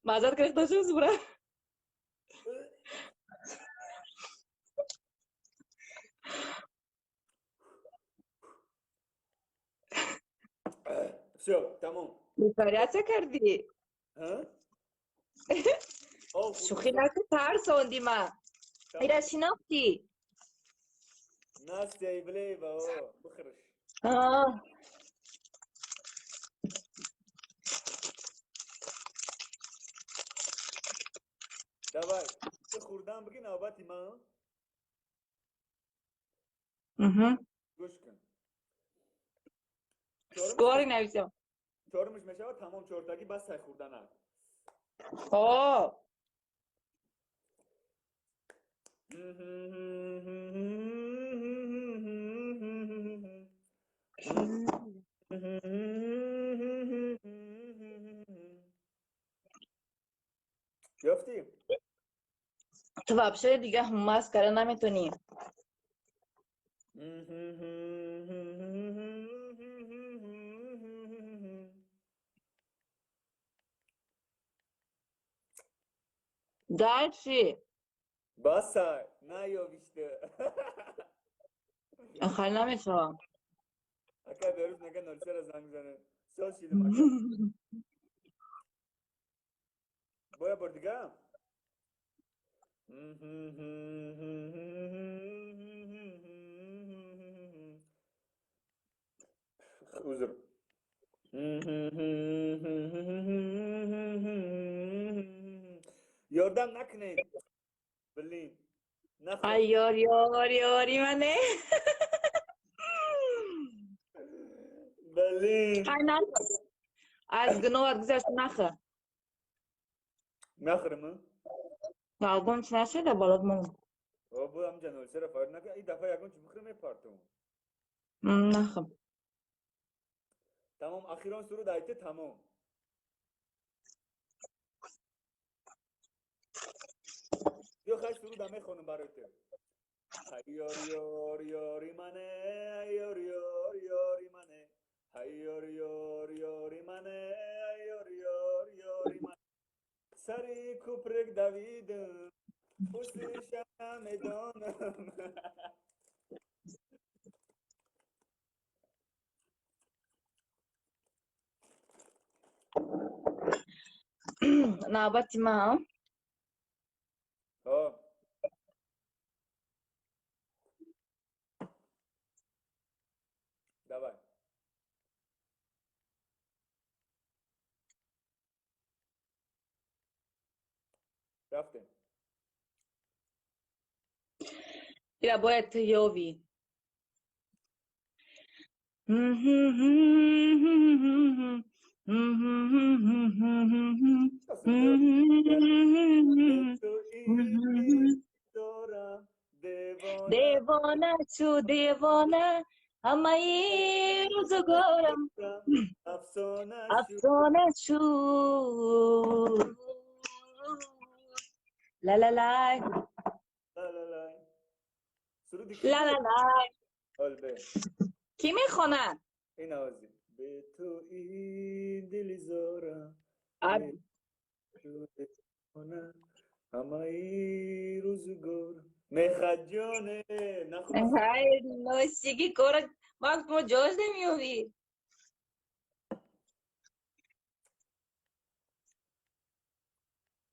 Мазат гирифта шуд, брат. Всё, тамом. Притворяться кардӣ? Шӯхӣ накун, тарсонди ма. Ира шинохтӣ? Настя Ивлеева, о, бихӯрш. Давай, хӯрдан бигӣ, навбати ман. Гӯш кун. Скори нависам. Чорумаш мешавад, тамом, чортагӣ бас сай хӯрданак. О. Ёфтӣ? Ту вообще дига маскара наметонӣ. Дальше. Басай, наёвишта. Хай намешавам. Ака Берӯз нага нолсера занг зане. Соз шидам, ака. Боя бор дига? Узр. Ёрдам накунед. Блин. Ай, ёр, ёр, ёри мане. Блин. Ай, нахӯр. Аз гуноҳат гузашт, нахӯр. Нахӯрам? Ягон чи нашуда, болот мон. О, бу ҳамҷа нолсера фарқ накун. Ин дафъа ягон чи бихӯрам, мепартам. Нахӯр. Тамом, ахирон суруд айта, тамом. Биё, хай, суруда мехонам барои ту. Ҳай, ёр, ёр, ёри мане, ёр, ёр, ёри мане. Ҳай, ёр, ёр, ёри мане, ёр, ёр, ёри мане. Сари кӯприк давидам, пӯсиша намедонам. Навбати ман. Ҳо. Давай. Рафтем. Ира бояд ту ёвӣ. Девона чу девона ҳамаи рӯзгорам афсона шуд. Ла-ла-лай. Ла-ла-лай. Кӣ мехонад? Ин овози. Бе ту ин дили зорам ҳамаи рӯзгор мехаҷоне. Ҳай, носиги кора ман мо ҷош намеёвӣ.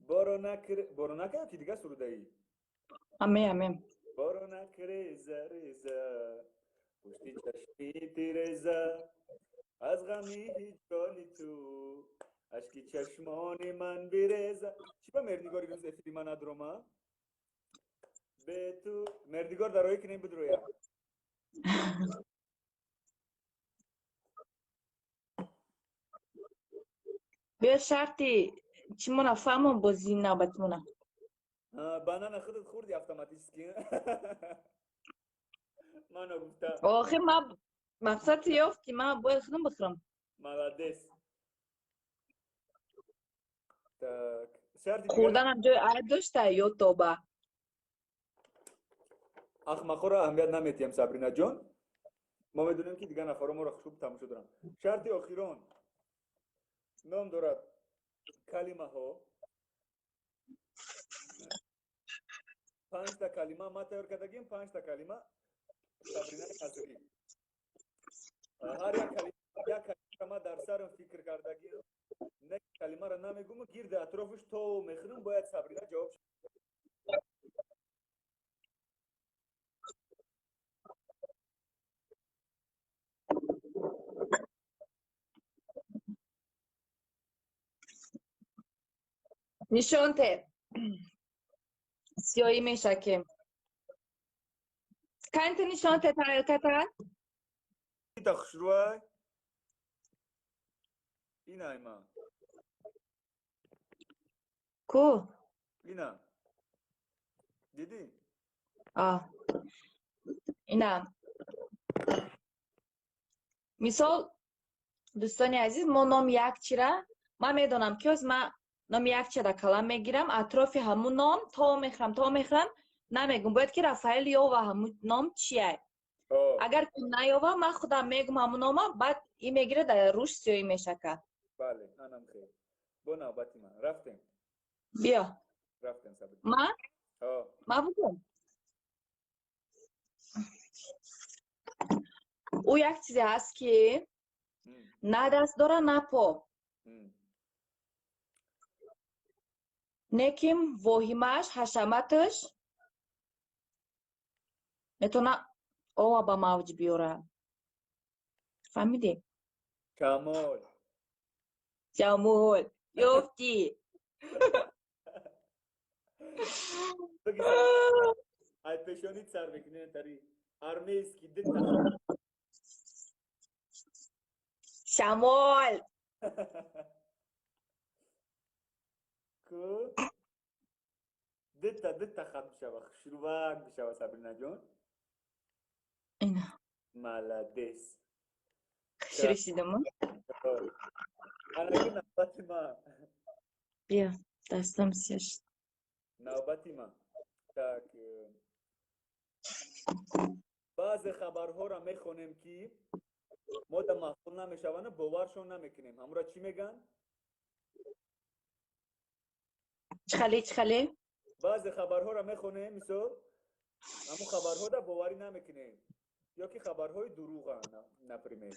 Боро накард ки дига сурудаӣ? Аме, аме. Боро накреза реза пушти чашми тиреза, аз ғами ҳиҷрони ту ашки чашмони ман биреза. Чӣ ба Мернигори рӯз эфири ман надрома? Бе ту Мернигор дарои кинем бидроя. Биё, шарти чӣ мона фаҳмон, бози навбатимона. Банана худат хӯрди автоматически. Мано гуфта. Охи, ма мақсад ёфт, ки ман бояд худам бихӯрам. Молодец. Так. Шарти хӯрданам ҷои айб дошта ё тоба? Ахмақоро аҳамият наметиҳем, Сабринаҷон. Мо медонем, ки дигар нафаро моро хуб тамошо доранд. Шарти охирон ном дорад калимаҳо. Панҷта калима ма тайёр кардагим, панҷта калима Сабринаи Назирӣ. Ҳар як калима, як калима ма дар сарам фикр кардагим, не калимаро намегум, гирди атрофиш то мехӯрам, бояд Сабрина ҷавоб. Нишон те. Сиёҳӣ мешакем. Канте нишон те тарелката? Ита хушрӯай. Ина има. Ку? Ина. Дидӣ? А. Ина. Мисол, дӯстони азиз, мо номи як чира, ман медонам ки ҳоз ман номи як чира калам мегирам, атрофи ҳамун ном то мехӯрам, то мехӯрам, намегум. Бояд ки Рафаэл ёва ҳамун ном чия. Агар ки наёва, ман худам мегум ҳамун нома, баъд и мегира дар руш сиёҳӣ мешака. Бале, анам хел. Бо навбати ман. Рафтем. Биё. Рафтем, Сабрина. Ма? Ма бугум. Ӯ як чизе ҳаст ки на даст дора, на по. Неким воҳимааш, ҳашаматаш метавона ова ба мавҷ биёра. Фаҳмидӣ? Камол. Ҷамол, ёфтӣ. Ай пешонит сар мекунӣ тари армейский дитта. Шамол. Ку? Дитта дитта хат бишава, хушрувак бишава Сабрина ҷон. Ина. Молодец. Хушрӯ шидам? Анаки навбати ма. Биё, дастам сиёҳ шуд. Навбати ма. Так. Баъзе хабарҳоро мехонем ки мо да маъқул намешаванд, боваршон намекунем. Ҳамура чӣ мегӯянд? Чӣ хеле, чӣ хеле? Баъзе хабарҳоро мехонем, мисол, ҳамун хабарҳо да боварӣ намекунем. Ё ки хабарҳои дурӯғанд, например.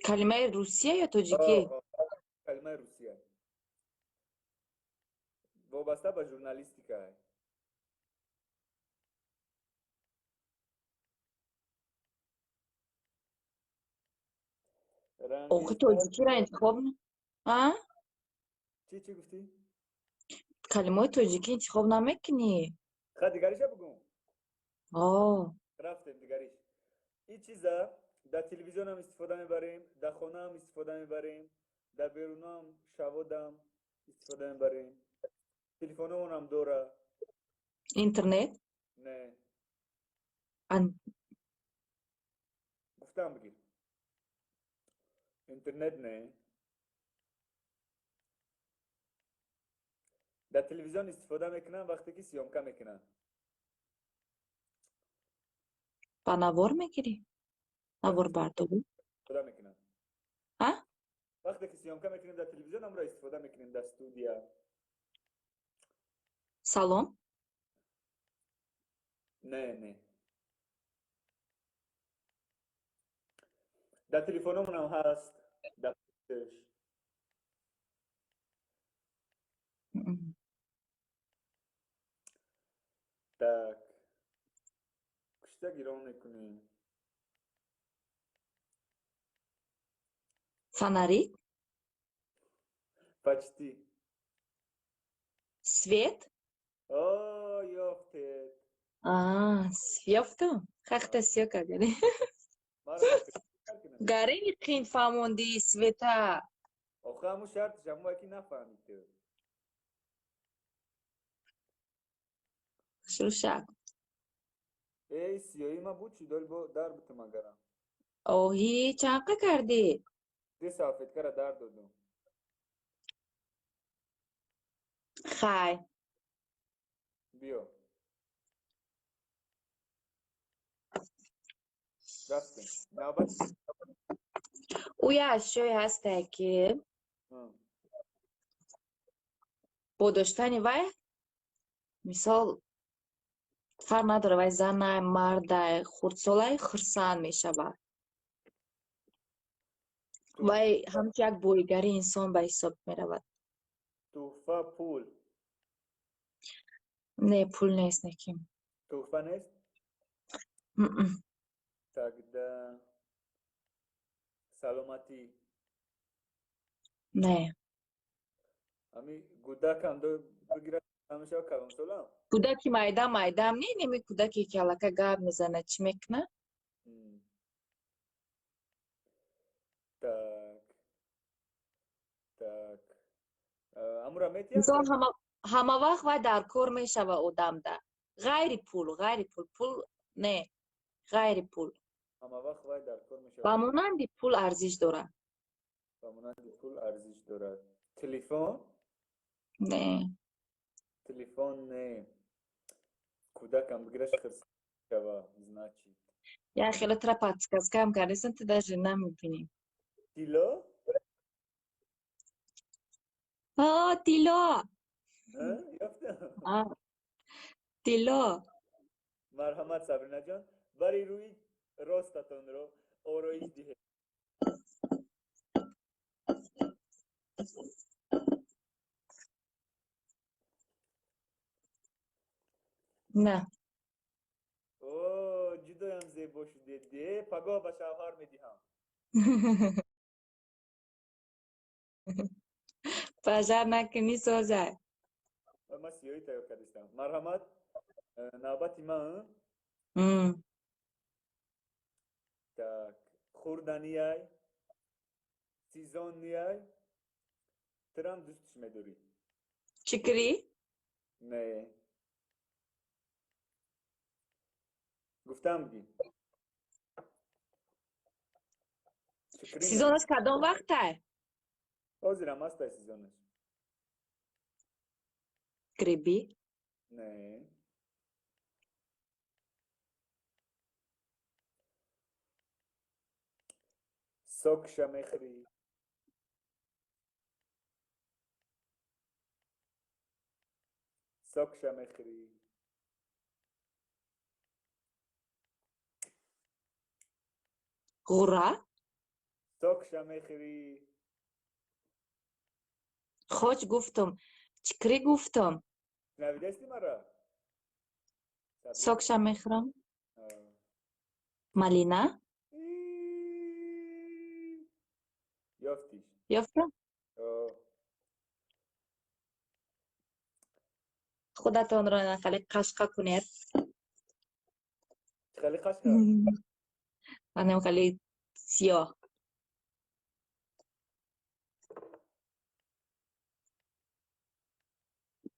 Калимаи русия ё тоҷикӣ? Калимаи русия. Вобаста ба журналистика. Охи тоҷикиро интихоб а? Чӣ чӣ гуфтӣ? Калимаҳои тоҷикӣ интихоб намекунӣ? Ха, дигариша бугум? О. Рафтем дигариш. Ин чиза дар телевизионам истифода мебарем, дар хонаам истифода мебарем, дар берунам шаводам истифода мебарем. Телефономонам дора. Интернет? Не. Гуфтам бигир. Интернет не. Дар телевизион истифода мекунам вақте ки съёмка мекунам. Ба навор мегирӣ? Наворбардорӣ? Истифода мекунам. А? Вақте ки съёмка мекунем дар телевизион, ҳамро истифода мекунем дар студия. Салом? Не, не. Дар телефономонам ҳаст, дар пушташ. Так. Кушта гирон мекунем. Фонарик? Почти. Свет? О, ёфтед. А, ёфтум? Хахта сиё кардани. Гарини қин фаҳмонди света. Охи ҳамун шартиш ҳамун ки нафаҳмид ту. Хушрӯшак. Эй, сиёҳӣ ма буд чӣ дол бо дар бутум агарам. Оҳи, чанқа кардӣ? Ду салфеткара дар додум. Хай. Биё. Рафтем. Навбат. Ӯ як ашёе ҳастае ки Бо доштани вай, мисол, фарқ надорад, вай занай, мардай, хурдсолай, хурсанд мешавад. Вай ҳамчун як боигарии инсон ба ҳисоб меравад. Тӯҳфа, пул? Не, пул нест, неким. Тӯҳфа нест? Тогда саломатӣ? Не. Ами гудакам бигирад, мешава, калонсолам. Кӯдаки майда майдаам не, неми кӯдаке ки аллакай гап мезанад, чӣ мекунад. Так, амура метиҳад. Мисол, ҳама вақт вай дар кор мешава одамда, ғайри пул, ғайри пул, пул не, ғайри пул. Ҳама вақт вай дар кор мешавад. Ба монанди пул арзиш дорад. Ба монанди пул арзиш дорад. Телефон? Не. Телефон не. Кӯдакам бигираш, хирсанд шава, значит. Я хеле тра подсказка ам кардесам, ту даже намебинӣ. Тилло? О, тилло! Ёфтам. Тилло. Марҳамат, Сабринаҷон, бари рӯи ростатонро ороиш диҳед. На. О, ҷудоям зебо шудед. Пагоҳ ба шавҳар медиҳам. Пожар накунӣ, созай. Ман сиёҳӣ тайёр кардистам. Марҳамат, навбати ман. Так, хӯрданияй, сезонный ай, тирам дӯстш медорӣ. Чикрӣ? Не, гуфтам, бигӣ. Сезонаш кадом вақтай? Ҳозирам ҳастай сезонаш. Гриби? Не. Сок ша мехӯрӣ. Сок ша мехӯрӣ. Ғура? Сок ша мехӯрӣ. Хоч гуфтум, чикрӣ гуфтум. Шунавидасти мара? Сок ша мехӯрам. Малина? Ёфтиш. Ёфтам? Худатонро хеле қашқа кунед. Хеле қашқа? Манам хеле сиёҳ.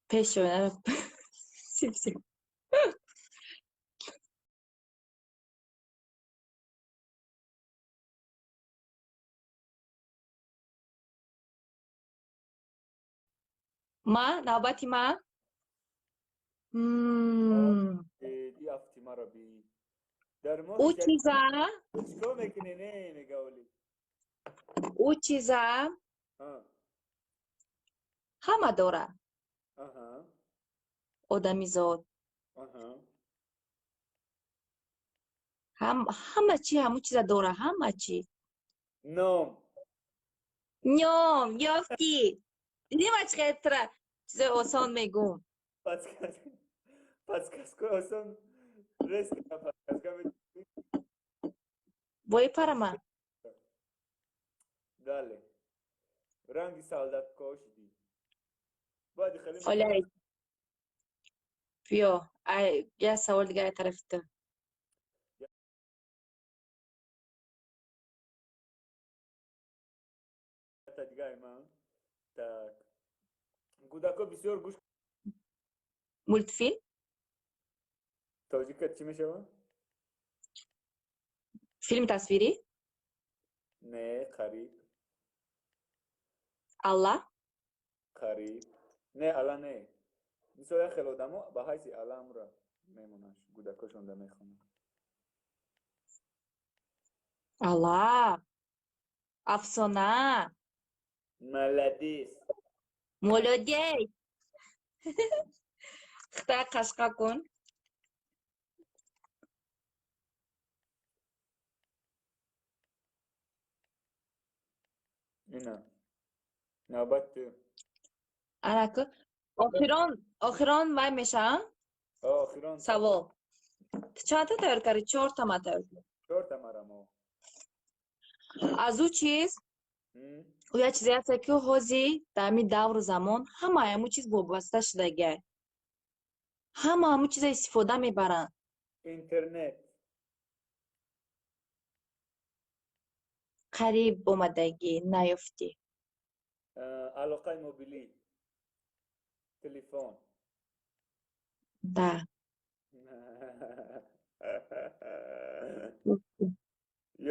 Пешона сип-сип. Ма, навбати ма. Афти маро би дар Ӯ чиза чикор мекунӣ, не мегаоли. Ӯ чиза ҳама дорад. Одамизод. Ҳама чи ҳамун чиза дорад, ҳама чи. Ном. Ном, ёфтӣ. Дидӣ, ман чӣ қадр тра чизои осон мегӯм. Подсказка осон резко подсказка. Бои парама. Дале, ранги солдаткаҳо шудӣ, бояд хеле. Оля, биё, як савол дигар аз тарафи ту. Дигаи ман. Так, кӯдакҳо бисёр гӯш. Мультфилм? Тоҷика чӣ мешавад? Филми тасвирӣ? Не, қариб. Алла? Қариб. Не, ала не. Мисол, як хел одамо ба ҳайси ала амра мемонанд, кӯдакҳошонда мехонанд. Алла, афсона? Молодец. Молодец. Хитай қашқа кун. Ина. Навбат ту. Анаку охирон охирон вай мешавам? Охирон. Савол. Ту чандта тайёр кардӣ? Чорта ма тайёр кардам. Чорта марамо. Аз ӯ чиз ӯ як чизе ҳаста, ки ҳозир дар ҳамин давру замон ҳама ҳамун чиз вобаста шудагиай. Ҳама ҳамун чиза истифода мебаранд. Интернет. Қариб омадагӣ наёфтӣ. Алоқаи мобилӣ. Телефон. Да.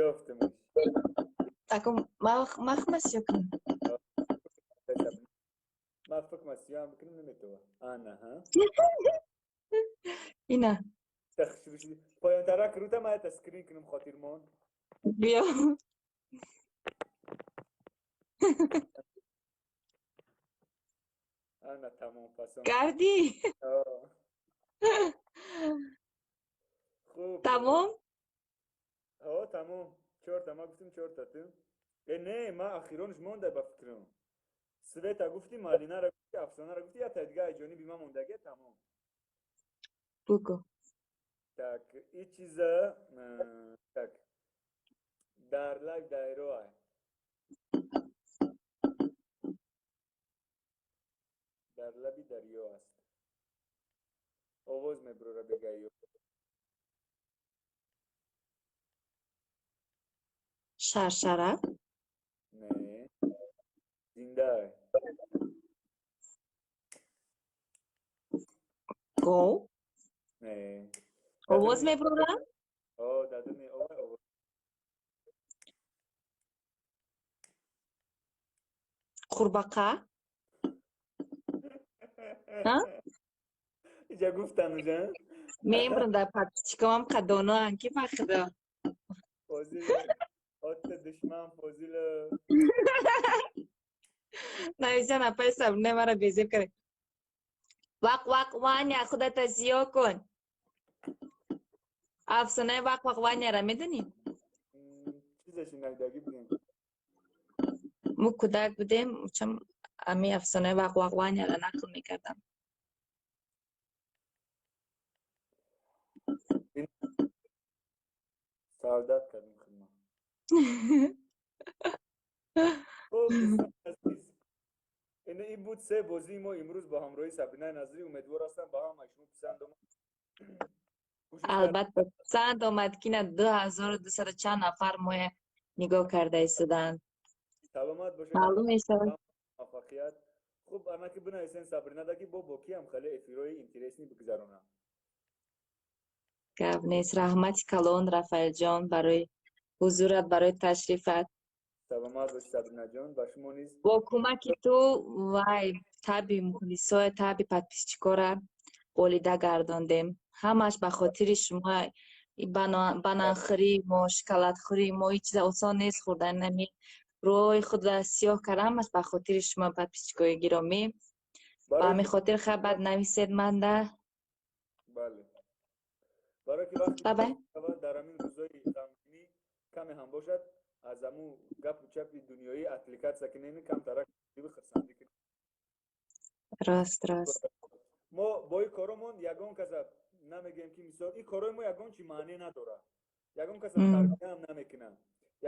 Ёфтамаш. Ако махмас ё кунам? Ма фикр сиём бикунам наметава. Ана, ҳа? Ина. Поёнтара крута ма это скрин кунам хотирмон. Биё. Ана тамом пасом. Кардӣ? Хуб. Тамом? Ҳо, тамом. Чорта, ма гуфтим чорта ту. Э, не, ма ахиронш монда ба фикрам. Света гуфти, Малинара гуфти, Афсонара гуфти, я та дига ай ҷониби ма мондаге, тамом. Бугу. Так, и чиза, так. Дар лайв дайро ай. Дар лаби дарё аст. Овоз мебурора бегаё. Шаршара? Не. Зинда. Гов? Не. Овоз мебурора? О, дадуни овоз. Қурбақа? Ҳа? Иҷа гуфтан уҷа? Мемурам дар подписчикамам қадоноан ки ба худо. Фозил, отта душман Фозил. Нависан апай Сабрина мара безеб кард. Вақ вақ Ваня, худата зиё кун. Афсонаи вақ вақ Ваняра медонӣ? Чизаши надидагӣ будем. Мо кӯдак будем, чам ами афсонаи вақ вақ Ваняра нақл мекардам. Савдат кардем хидмат. Хуб, дӯстони азиз, ин буд се бозии мо имрӯз бо ҳамроҳии Сабринаи Назрӣ. Умедвор ҳастам ба ҳамаи шумо писанд омад. Албатта писанд омад, ки на 2200 чанд нафар моя нигоҳ карда истоданд. Саломат бошед. Маълум мешавад. Муваффақият. Хуб, анаки бинависен Сабринада, ки бо киам хеле эфирҳои интересный бигзаронам. Гап нест. Раҳмати калон, Рафаэлҷон, барои ҳузурат, барои ташрифат. Саломат бошӣ, Сабринаҷон, ба шумо низ. Бо кӯмаки ту вай таби мухлисо, таби подписчикора болида гардондем. Ҳамаш ба хотири шумо. Бананхӯрии мо, шоколадхӯрии мо, ҳеҷ чиза осон нест хӯрдан. Ами рӯи худро сиёҳ кард, ҳамаш ба хотири шумо, подписчикои гиромӣ. Ба ҳамин хотир хабар нависед манда. Бале. Барои ки вақти Бабай. дар ҳамин рӯзҳои ғамгинӣ каме ҳам бошад, аз ҳамун гапу чапи дунёӣ отвлекаться кунем, камтарак хурсандӣ кунем. Рост, рост. Мо бо ин коромон ягон каса намегӯем, ки мисол ин корои мо ягон чи маъне надорад. Ягон каса тарбияам намекунад.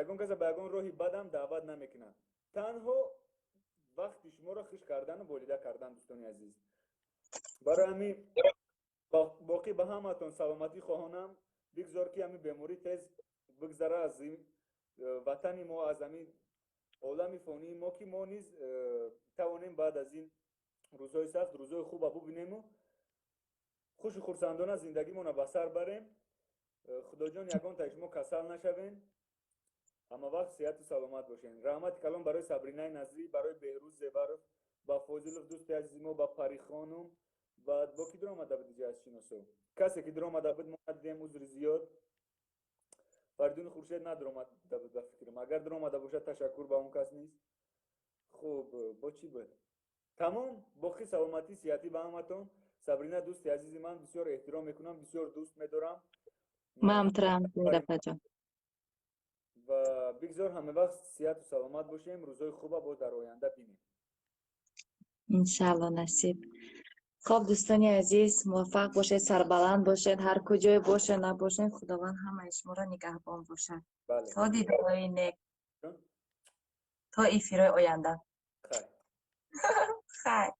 Ягон каса ба ягон роҳи бадам даъват намекунад. Танҳо вақти шуморо хуш кардану болида кардан, дӯстони азиз. Барои ҳамин боқӣ ба ҳаматон саломатӣ хоҳонам. Бигзор, ки ҳамин беморӣ тез бигзара аз ин ватани мо, аз ҳамин олами фонии мо, ки мо низ тавонем баъд аз ин рӯзҳои сахт рӯзҳои хуба бубинему хушу хурсандона зиндагимонро ба сар барем. Худоҷон, ягон таи шумо касал нашавен, ҳама вақт сеҳату саломат бошен. Раҳмати калон барои Сабринаи Назрӣ, барои Беҳрӯз Зеваров, ба Фозилов дӯсти азизи мо, ба Парихонум. Баъд бо ки дуромада буд иҷа аз шиносо? Касе ки дуромада буд, мо надидем, узри зиёд. Фаридуни Хуршед надуромада буд ба фикрам. Агар дуромада бошад, ташаккур ба он кас низ. Хуб, бо чӣ буд? Тамом, боқӣ саломатӣ, сиҳатӣ ба ҳаматон. Сабрина, дӯсти азизи ман, бисёр эҳтиром мекунам, бисёр дӯст медорам. Ман трам, рафаҷон. Ва бигзор ҳама вақт сиҳату саломат бошем, рӯзҳои хуба боз дар оянда бинем. Иншалло, насиб. Хоб, дӯстони азиз, муваффақ бошед, сарбаланд бошед, ҳар куҷое бошед, набошед, Худованд ҳамаи шуморо нигаҳбон бошад. То дидорҳои нек, то эфирҳои оянда. Хайр. Хайр.